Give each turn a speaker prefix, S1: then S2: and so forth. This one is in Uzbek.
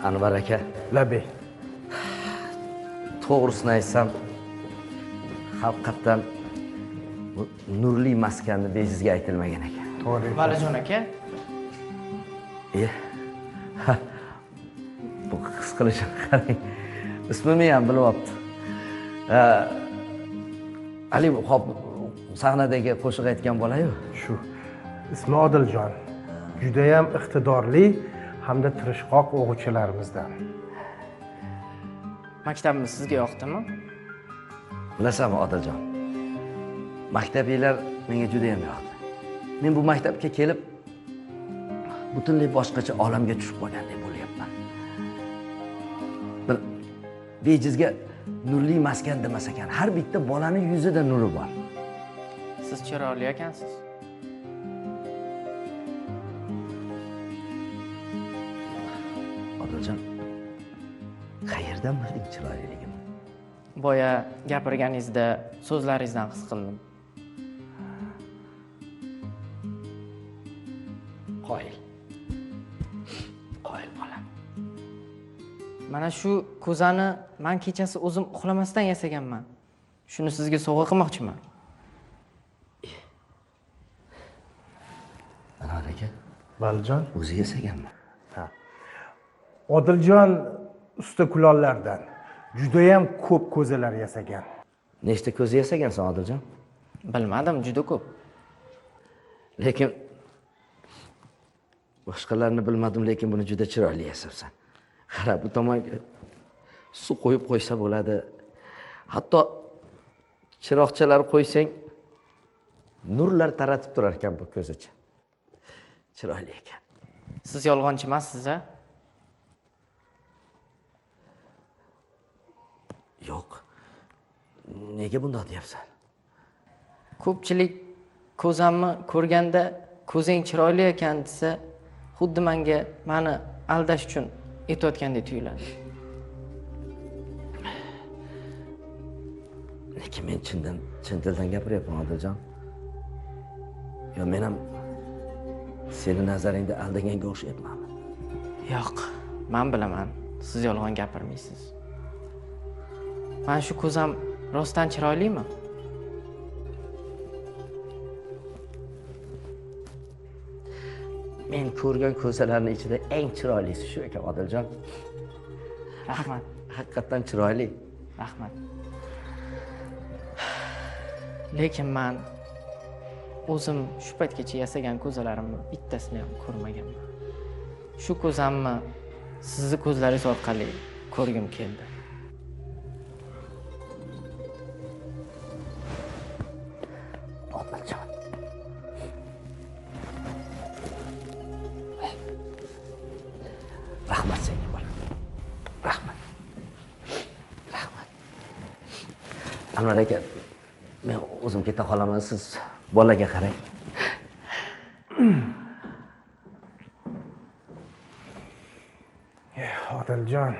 S1: Anvar aka.
S2: Labay.
S1: To'g'risini aytsam, haqiqatan bu nurli maskanni bejizga aytilmagan ekan.
S2: To'g'ri.
S3: Valijon aka.
S1: Bu his qilishini qarang. Ismimni ham bilyapti. Ali hop sahnadagi qo'shiq aytgan bola-yu.
S2: Shu. Ismi Odiljon. Juda ham iqtidorli hamda tirishqoq o'quvchilarimizdan.
S3: Maktabimiz sizga yoqdimi?
S1: Bilasanmi Odiljon? Maktabinglar menga juda ham yoqdi. Men bu maktabga kelib butunlay boshqacha olamga tushib qolgandek bo'lyapman. Bir bejizga nurli maskan demas ekan. Har bitta bolani yuzida nuri bor.
S3: Siz chiroyli ekansiz.
S1: Odiljon, qayerdan bilding chiroyliligimni?
S3: Boya gapirganingizda so'zlaringizdan his qildim.
S1: Qoyil. Qoyil bolam.
S3: Mana shu ko'zani men kechasi o'zim uxlamasdan yasaganman. Shuni sizga sovg'a qilmoqchiman.
S1: Anvar aka.
S2: Valijon,
S1: o'zi yasaganmi?
S2: Ha. Odiljon usta kulollardan juda ham ko'p ko'zalar yasagan.
S1: Nechta ko'za yasagansan Odiljon?
S3: Bilmadim, juda ko'p.
S1: Lekin boshqalarni bilmadim, lekin buni juda chiroyli yasabsan. Qara, bu tomonga suv qo'yib qo'ysa bo'ladi. Hatto chiroqchalar qo'ysang nurlar taratib turar ekan bu ko'zacha. Chiroyli ekan.
S3: Siz yolg'onchi emassiz-a?
S1: Yo'q. Nega bundoq deyapsan?
S3: Ko'pchilik ko'zamni ko'rganda ko'zing chiroyli ekan desa, xuddi menga meni aldash uchun aytayotgandek tuyuladi.
S1: Lekin men chin dildan gapiryapman Odiljon. Yo, men ham seni nazaringda aldaganga o'xshayapmanmi?
S3: Yo'q, men bilaman, siz yolg'on gapirmaysiz. Mana shu ko'zam rostdan chiroylimi?
S1: Men ko'rgan ko'zalarning ichida eng chiroylisi shu ekan Odiljon.
S3: Rahmat.
S1: Haqiqatan chiroyli.
S3: Rahmat. Lekin men o'zim shu paytgacha yasagan ko'zalarimni bittasini ham ko'rmaganman. Shu ko'zamni sizni ko'zlaringiz orqali ko'rgim keldi.
S1: Odiljon. Rahmat senga bolam. Rahmat. Rahmat. Anvar aka, men o'zim keta qolaman, siz bolaga qarang.
S2: Odiljon.